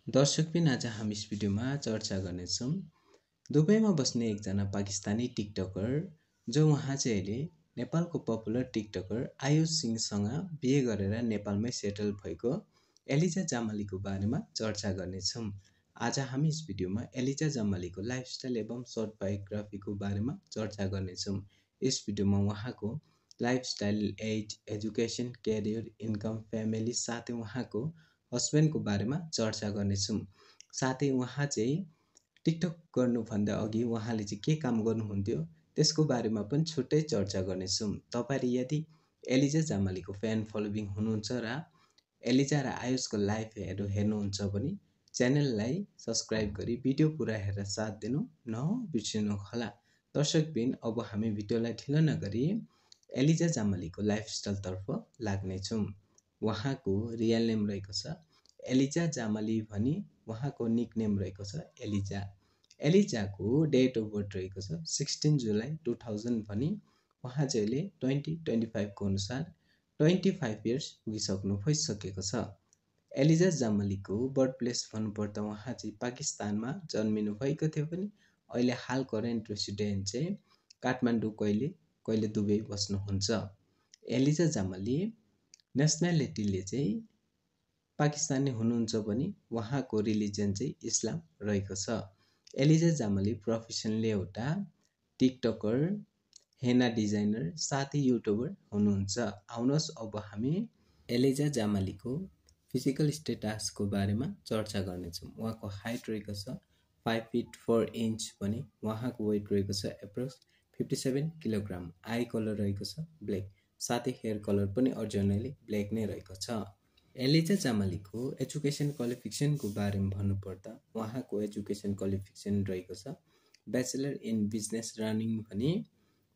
दर्शकबिन आज हामी यस भिडियोमा चर्चा गर्नेछौँ दुबईमा बस्ने एकजना पाकिस्तानी टिकटकर जो उहाँ चाहिँ अहिले नेपालको पपुलर टिकटकर आयुष सिंहसँग बिहे गरेर नेपालमै सेटल भएको एलिजा जामालीको बारेमा चर्चा गर्नेछौँ। आज हामी यस भिडियोमा एलिजा जामालीको लाइफस्टाइल एवं सर्ट बायोग्राफीको बारेमा चर्चा गर्नेछौँ। यस भिडियोमा उहाँको lifestyle, age, education, career, income, family साथै उहाँको हस्बेन्डको बारेमा चर्चा गर्नेछौँ। साथै उहाँ चाहिँ टिकटक गर्नुभन्दा अघि उहाँले चाहिँ के काम गर्नुहुन्थ्यो त्यसको बारेमा पनि छुट्टै चर्चा गर्नेछौँ। तपाईहरु यदि एलिजा जामालीको फ्यान फलोइङ हुनुहुन्छ र एलिजा र आयुषको लाइफहरू हेर्नुहुन्छ भने च्यानललाई सब्स्क्राइब गरी भिडियो पुरा हेरेर साथ दिनु नबिर्सनुहोला। दर्शकबिन अब हामी भिडियोलाई ढिलो नगरी एलिजा जामालीको लाइफस्टाइलतर्फ लाग्नेछौँ। उहाँको रियल नेम रहेको छ एलिजा जामाली भनी उहाँको निक नेम रहेको छ एलिजा। एलिजाको डेट अफ बर्थ रहेको छ 16 जुलाई 2000 भनी उहाँ चाहिँ अहिले 2025 को अनुसार 25 इयर्स पुगिसक्नु भइसकेको छ। एलिजा जामालीको बर्थ प्लेस भन्नुपर्दा उहाँ चाहिँ पाकिस्तानमा जन्मिनु भएको थियो पनि अहिले हाल करेन्ट रेसिडेन्ट चाहिँ काठमाडौँ कहिले दुबई बस्नुहुन्छ। एलिजा जामाली नेसनालिटीले चाहिँ पाकिस्तानी हुनुहुन्छ पनि उहाँको रिलिजन चाहिँ इस्लाम रहेको छ। एलिजा जामाली प्रोफेसनली एउटा टिकटकर, हेना डिजाइनर साथै युट्युबर हुनुहुन्छ। आउनुहोस् अब हामी एलिजा जामालीको फिजिकल स्टेटसको बारेमा चर्चा गर्नेछौँ। उहाँको हाइट रहेको छ 5 फिट 4 इन्च भने उहाँको वेट रहेको छ एप्रोक्स 57 किलोग्राम। आई कलर रहेको छ ब्ल्याक साथै हेयर कलर पनि अर्जिनली ब्ल्याक नै रहेको छ। एलिजा जामालीको एजुकेसन क्वालिफिकेसनको बारेमा भन्नुपर्दा उहाँको एजुकेसन क्वालिफिकेसन रहेको छ ब्याचलर इन बिजनेस रनिङ भने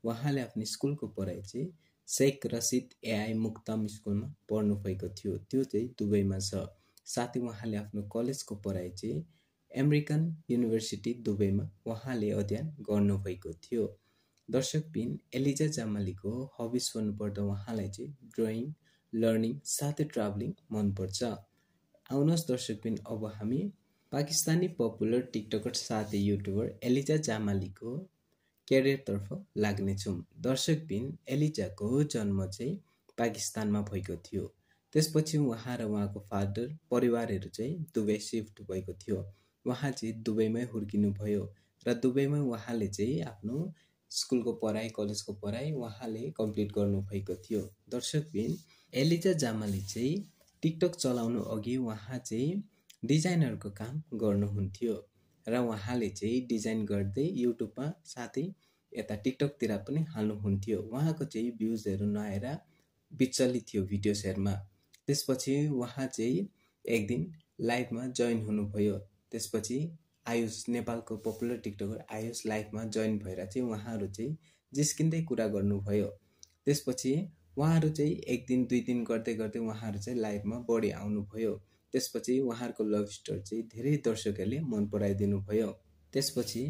उहाँले आफ्नो स्कुलको पढाइ चाहिँ शेख रसिद एआई मुक्तम स्कुलमा पढ्नु भएको थियो, त्यो चाहिँ दुबईमा छ। साथै उहाँले आफ्नो कलेजको पढाइ चाहिँ अमेरिकन युनिभर्सिटी दुबईमा उहाँले अध्ययन गर्नुभएको थियो। दर्शकबिन एलिजा जामालीको हबिज भन्नुपर्दा उहाँलाई चाहिँ ड्रइङ, लर्निङ साथै ट्राभलिङ मनपर्छ। आउनुहोस् दर्शकबिन अब हामी पाकिस्तानी पपुलर टिकटकर साथै युट्युबर एलिजा जामालीको क्यारियरतर्फ लाग्नेछौँ। दर्शकबिन एलिजाको जन्म चाहिँ पाकिस्तानमा भएको थियो। त्यसपछि उहाँ र उहाँको फादर परिवारहरू चाहिँ दुबई शिफ्ट भएको थियो। उहाँ चाहिँ दुबईमै हुर्किनु भयो र दुबईमै उहाँले चाहिँ आफ्नो स्कुलको पढाइ, कलेजको पढाइ उहाँले कम्प्लिट गर्नुभएको थियो। दर्शकबिन एलिजा जामाली चाहिँ टिकटक चलाउनु अघि उहाँ चाहिँ डिजाइनरको काम गर्नुहुन्थ्यो र उहाँले चाहिँ डिजाइन गर्दै युट्युबमा साथै यता टिकटकतिर पनि हाल्नुहुन्थ्यो। उहाँको चाहिँ भ्युजहरू नआएर विचलित थियो भिडियोजहरुमा। त्यसपछि उहाँ चाहिँ एक दिन लाइभमा जोइन हुनुभयो। त्यसपछि आयुष नेपालको पपुलर टिकटकर आयुष लाइभमा जोइन भएर चाहिँ उहाँहरू चाहिँ जिस्किँदै कुरा गर्नुभयो। त्यसपछि उहाँहरू चाहिँ एक दिन दुई दिन गर्दै गर्दै उहाँहरू चाहिँ लाइभमा बढी आउनुभयो। त्यसपछि उहाँहरूको लभ स्टोरी चाहिँ धेरै दर्शकहरूले मन पराइदिनु भयो। त्यसपछि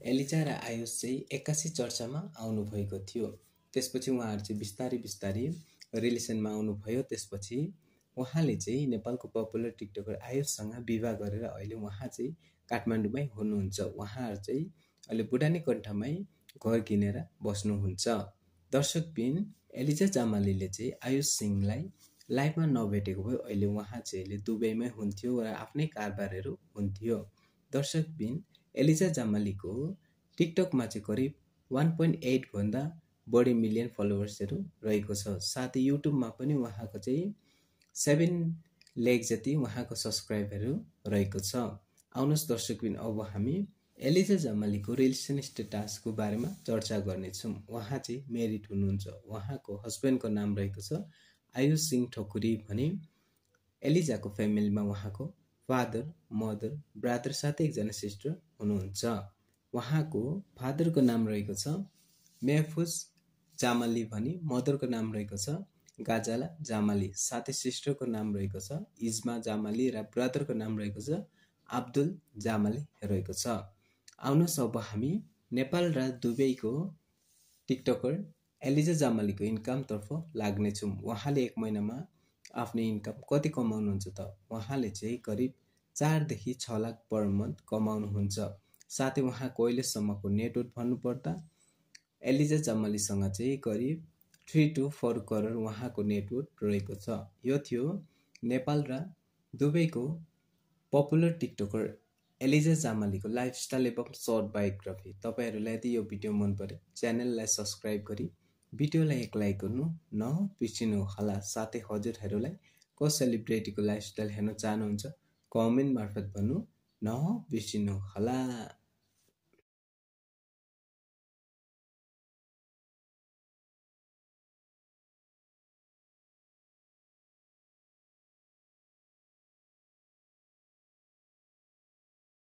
एलिजा र आयुष चाहिँ एक्कासी चर्चामा आउनु भएको थियो। त्यसपछि उहाँहरू चाहिँ बिस्तारै रिलेसनमा आउनुभयो। त्यसपछि उहाँले चाहिँ नेपालको पपुलर टिकटकर आयुषसँग विवाह गरेर अहिले उहाँ चाहिँ काठमाडौँमै हुनुहुन्छ। उहाँहरू चाहिँ अहिले बुढानी कण्ठमै घर किनेर बस्नुहुन्छ। दर्शकबिन एलिजा जामालीले चाहिँ आयुष सिंहलाई लाइफमा नभेटेको भए अहिले उहाँ चाहिँ अहिले दुबईमै हुन्थ्यो र आफ्नै कारोबारहरू हुन्थ्यो। दर्शकबिन एलिजा जामालीको टिकटकमा चाहिँ करिब 1.8 भन्दा बढी मिलियन फलोवर्सहरू रहेको छ। साथै युट्युबमा पनि उहाँको चाहिँ 7 लाख जति उहाँको सब्स्क्राइबरहरू रहेको छ। आउनुहोस् दर्शकबिन अब हामी एलिजा जामालीको रिलेसन स्टेटसको बारेमा चर्चा गर्नेछौँ। उहाँ चाहिँ म्यारिड हुनुहुन्छ। उहाँको हस्बेन्डको नाम रहेको छ आयुष सिंह ठकुरी भने एलिजाको फ्यामिलीमा उहाँको फादर, मदर, ब्रदर साथै एकजना सिस्टर हुनुहुन्छ। उहाँको फादरको नाम रहेको छ महफुज जामाली भने मदरको नाम रहेको छ गाजाला जामाली साथै सिस्टरको नाम रहेको छ इजमा जामाली र ब्रदरको नाम रहेको छ अब्दुल जामाली रहेको छ। आउनुहोस् अब हामी नेपाल र दुबईको टिकटकर एलिजा जामालीको इन्कमतर्फ लाग्नेछौँ। उहाँले एक महिनामा आफ्नो इन्कम कति कमाउनुहुन्छ त? उहाँले चाहिँ करिब 4 देखि 6 लाख पर मन्थ कमाउनुहुन्छ। साथै उहाँको अहिलेसम्मको नेटवर्थ भन्नुपर्दा एलिजा जमालीसँग चाहिँ करिब 3 to 4 करोड उहाँको नेटवर्थ रहेको छ। यो थियो नेपाल र दुबईको पपुलर टिकटकर एलिजा जामालीको लाइफस्टाइल एवं सर्ट बायोग्राफी। तपाईहरुलाई यदि यो भिडियो मन परे च्यानललाई सब्स्क्राइब गरी भिडियोलाई एक लाइक गर्नु नबिर्सिनु होला। साथै हजुरहरुलाई को सेलिब्रिटीको लाइफस्टाइल हेर्न चाहनुहुन्छ कमेन्ट मार्फत भन्नु नबिर्सिनु होला।